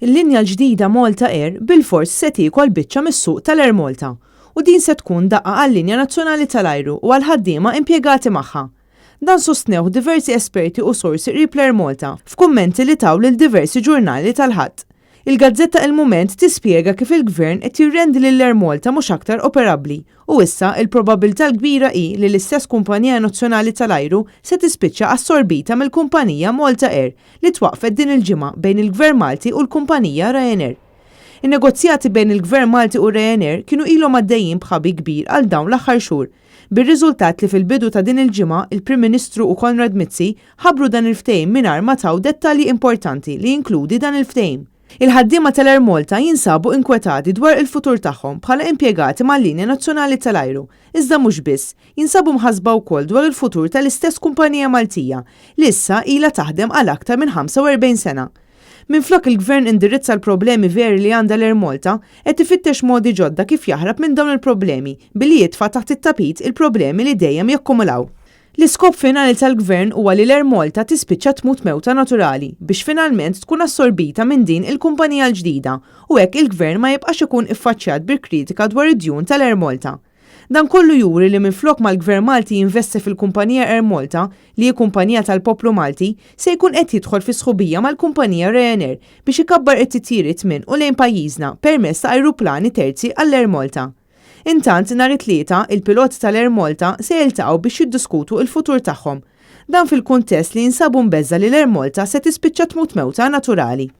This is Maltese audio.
Il-linja l-ġdida Malta Air bilfors se tiekol biċċa mis-suq tal-Air Malta u din se tkun daqqa għal-linja nazzjonali tal-ajru u għall-ħaddiema impjegati magħha. Dan sostnewh diversi esperti u sorsi qrib l-Air Malta f'kummenti li taw lil diversi ġurnali tal-Ħadd. Il-gazzetta Il-Mument tispjega kif il-Gvern qed jirrendi lill-Air Malta mhux aktar operabbli u issa il-probabbiltà l-kbira hi li l-istess kumpanija nazzjonali tal-ajru se tispiċċa assorbita mill-kumpanija Malta Air li twaqqfet din il-ġimgħa bejn il-Gvern Malti u l-kumpanija Ryanair. In-negozjati bejn il-Gvern Malti u Ryanair kienu ilhom għaddejjin b'ħabi kbir għal dawn l-aħħar xhur, bir-riżultat li fil-bidu ta' din il-ġimgħa il-Prim Ministru u Konrad Mizzi ħabbru dan il-ftehim mingħajr ma taw dettalji importanti li jinkludi dan il-ftehim. Il-ħaddiema tal-Air Malta jinsabu inkwetati dwar il-futur tagħhom bħala impjegati mal-linja nazzjonali tal-ajru, iżda mhux biss, jinsabu mħassba wkoll dwar il-futur tal-istess kumpanija Maltija li issa ilha taħdem għal aktar minn 45 sena. Minflok il-Gvern indirizza l-problemi veri li għandha l-Air Malta, qed ifittex modi ġodda kif jaħrab minn dawn il-problemi billi jitfa' taħt it-tapit il-problemi li dejjem jakkumulaw. L-iskop finali tal-Gvern huwa li l-Air Malta tispiċċa tmut mewta naturali biex finalment tkun assorbita minn din il-kumpanija l-ġdida u hekk il-Gvern ma jibqax ikun iffaċċjat bil-kritika dwar id-djun tal-Air Malta. Dan kollu juri li minflok ma l-Gvern Malti jinvesti fil-kumpanija Air Malta, li hi kumpanija tal-poplu Malti, se jkun qed jidħol fi sħubija mal-kumpanija Ryanair biex ikabbar it-titjiriet minn u lejn pajjiżna permezz ta' ajruplani terzi għall-Air Malta. Intant, nhar it-Tlieta, il-piloti tal-Air Malta se jiltaqgħu biex jiddiskutu l-futur tagħhom. Dan fil-kuntest li jinsabu mbeżża' li l-Air Malta se tispiċċa tmut mewta naturali.